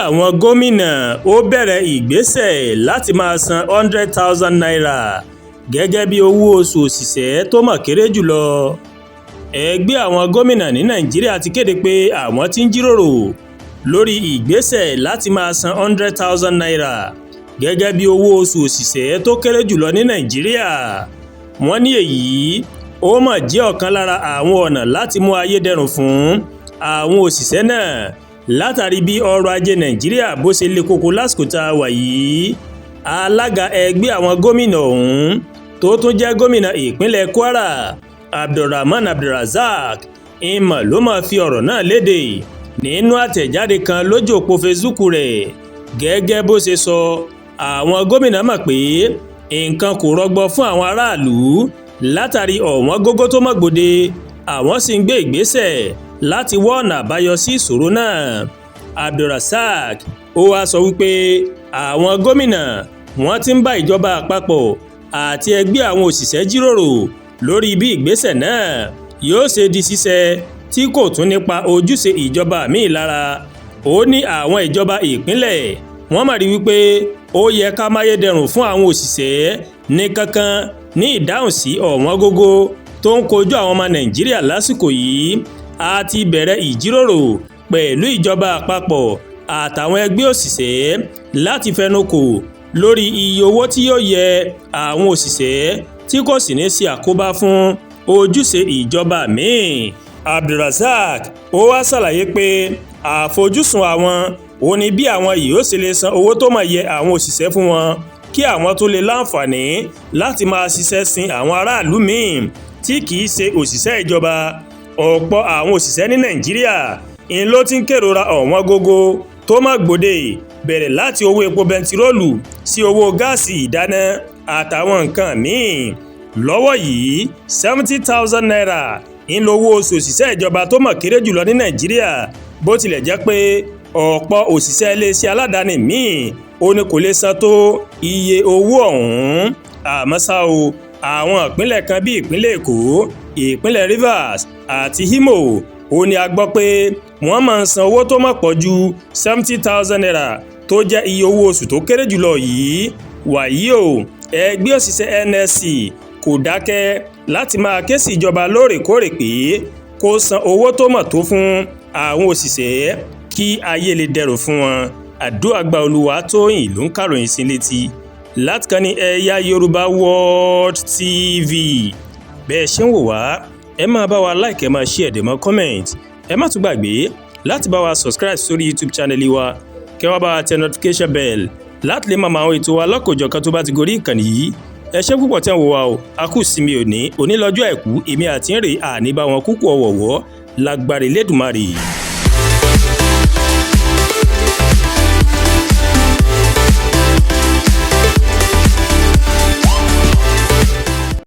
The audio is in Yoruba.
Àwọn gómìnà ó bẹ̀rẹ̀ ìgbésẹ̀ láti máa san ₦100,000 gẹ́gẹ́ bíi owó-oṣù òṣìṣẹ́ tó mọ̀ kéré jù lọ. Ẹgbẹ́ àwọn gómìnà ní Nàìjíríà ti kéde pé àwọn ti ń jíròrò lórí ìgbésẹ̀ láti máa san ₦100,000 gẹ́gẹ́ bíi owó-oṣù òṣìṣẹ́ tó kéré jù lọ ní Nàìjíríà. Wọ́n ní èyí ó mà jẹ́ ọ̀kan lára àwọn ọ̀nà láti mú ayé dẹrùn fún àwọn òṣìṣẹ́ náà látàrí bí ọrọ̀ ajé Nàìjíríà bó ṣe le koko lásìkò tá a wà yìí. Alága ẹgbẹ́ àwọn gómìnà ọ̀hún tó tún jẹ́ gómìnà ìpínlẹ̀ Kwara, Abdulrahman Abdulrazak ìmọ̀, ló máa fi ọ̀rọ̀ náà léde nínú àtẹ̀jáde kan lójú òpó Facebook rẹ̀. Gẹ́gẹ́ bó ṣe sọ, àwọn gómìnà mọ̀ pé nǹkan kò rọgbọ fún àwọn aráàlú látàrí ọ̀wọ́n gógó tó mọ̀gbòde, àwọn sì ń gbé ìgbésẹ̀ láti wá ọ̀nà àbáyọ sí ìṣòro náà. Abdulrasaq ó wáá sọ wípé àwọn gómìnà wọ́n ti ń bá ìjọba àpapọ̀ àti ẹgbẹ́ àwọn òṣìṣẹ́ jíròrò lórí bí ìgbésẹ̀ náà yóò ṣe di ṣíṣe tí kò tún ní pa ojúṣe ìjọba míì lára. Ó ní àwọn ìjọba ìpínlẹ̀ wọ́n mà rí wípé ó yẹ ká máyédẹrùn fún àwọn òṣìṣẹ́ ní kankan ní ìdáhùn sí ọ̀wọ́n gógó tó ń kojú àwọn ọmọ Nàìjíríà lásìkò yìí. A ti bẹ̀rẹ̀ ìjíròrò pẹ̀lú ìjọba àpapọ̀ àtàwọn ẹgbẹ́ òṣìṣẹ́ láti fẹnukò lórí iye owó tí yóò yẹ àwọn òṣìṣẹ́ tí kò sì ní sí àkóbá fún ojúṣe ìjọba míì. Abdulrasaq ó wá ṣàlàyé pé àfojúsùn àwọn ò ní bí àwọn yìí ó sì lè san owó tó mọ̀ yẹ àwọn òṣìṣẹ́ fún wọn, kí àwọn tó lè láǹfààní láti máa ṣiṣẹ́ sin àwọn aráàlú míì tí kì í ṣe òṣìṣẹ́ ìjọba. Ọ̀pọ̀ àwọn òṣìṣẹ́ ní Nàìjíríà ń ló ti ń kérora ọ̀wọ́n gógó tó má gbòde, bẹ̀rẹ̀ láti owó epo bẹntiróòlù sí owó gáàsì ìdáná àtàwọn nǹkan míì. Lọ́wọ́ yìí, ₦70,000 ń lówó oṣù òṣìṣẹ́ ìjọba tó mọ̀ kéré jùlọ ní Nàìjíríà, bó tilẹ̀ jẹ́ pé ọ̀pọ̀ òṣìṣẹ́ iléeṣẹ́ aládàáni míì ó ní kò lè san tó iye owó ọ̀hún. Àmọ́ ṣá o, àwọn ìpínlẹ̀ kan bíi ìpínlẹ̀ Èkó, ìpínlẹ̀ Rivers àti Imo ó ní a gbọ́ pé wọ́n máa ń san owó tó mọ̀ pọ̀ ju ₦70,000 tó jẹ́ iye owó oṣù tó kéré jùlọ yìí. Wàyí o, ẹgbẹ́ òṣìṣẹ́ NLC kò dákẹ́ láti máa ké sí ìjọba lóòrèkóòrè pé kó san owó tó mọ̀ tó fún àwọn òṣìṣẹ́ kí ayé lè dẹrùn fún wọn. Àdúràgbà Olúwatóyìn ló ń kàròyìn sí létí láti kàn ní Ẹ̀yà Yorùbá World TV. Bẹ́ẹ̀ ṣe ń wò wá, ẹ máa bá wa like, ẹ máa share, ẹ máa comment. Ẹ má tún gbàgbé láti bá wa subscribe sórí YouTube channel wa, kẹ́ wá bá wa tẹ notification bell láti lè máa mọ àwọn ètò wa lọ́kọ̀ọ́jọ̀kan tó bá ti gorí ìkànnì yìí. Ẹ ṣé púpọ̀ tẹ́ ń wò wá o. A kú sinmi òní. Òní lọ́jọ́ Àìkú, èmi àti ń rè àní bá wọn kúkú ọ̀wọ̀wọ́ lágbára Elédùmarè.